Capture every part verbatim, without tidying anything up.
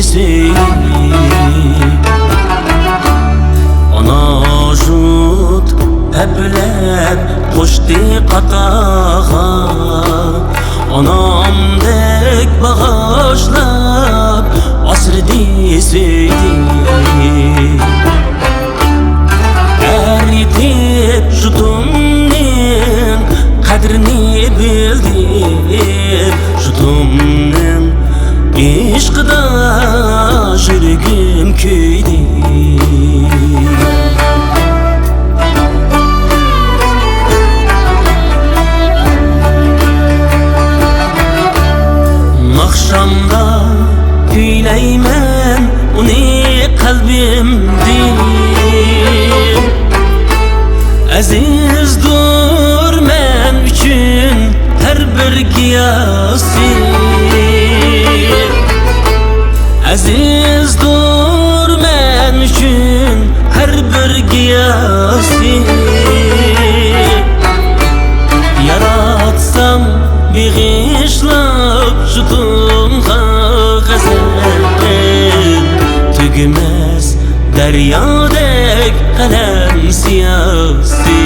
سۆيدى. ئانا جۇت ھەپلەپ قوشتى قاتاغا، ئانامدەك باغاشلاپ ئاسرىدى، سۆيدى. ئەرىتىپ جۇتۇمنىڭ قەدرىنى بىلدىم، جۇتۇمنىڭ ئىشقىدا يۈرىكىم كۆيدى. ناخشامدا كۈيلەيمەن ئۇنى قەلبىمدىن. ئەزىزدۇر مەن ئۈچۈن ھەر بىر گىياسى. ئەزىزدۇر مەن ئۈچۈن ھەر بىر گىياسى. ياراتسام بېغىشلاپ جۇتۇمغا غەزەل، تۈگىمەس دەريادەك قەلەم سىياسى.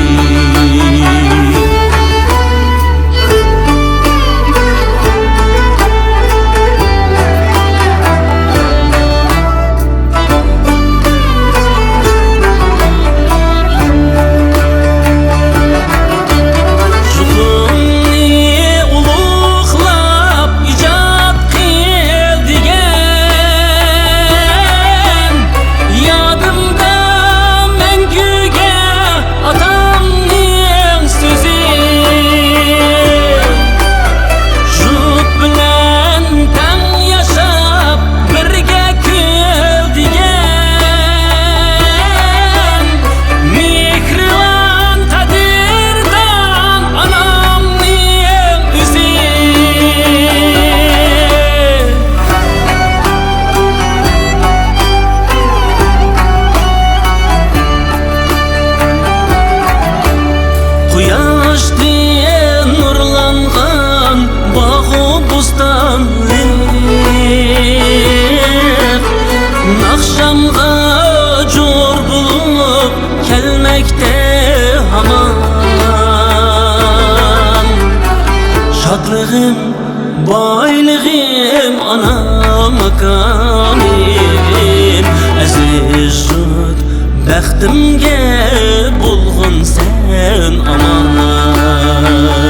جۇتۇمنى ئۇلۇغلاپ ئىجاد قىل دېگەن، يادىمدا مەڭگۈگە ئاتامنىڭ سۆزى. جۇت بىلەن تەڭ ياشاپ، بىرگە كۈل دېگەن، مېھرىبان، قەدىردان ئانامنىڭ ئۆزى. قۇياشتىن نۇرلانغان باغۇ بوستانلىق، ناخشامغا جور بولۇپ كەلمەكتە ھامان. شادلىقىم، بايلىقىم، ئانا ماكانىم، ئەزىز جۇت، بەختىمگە بولغىن سەن ئامان.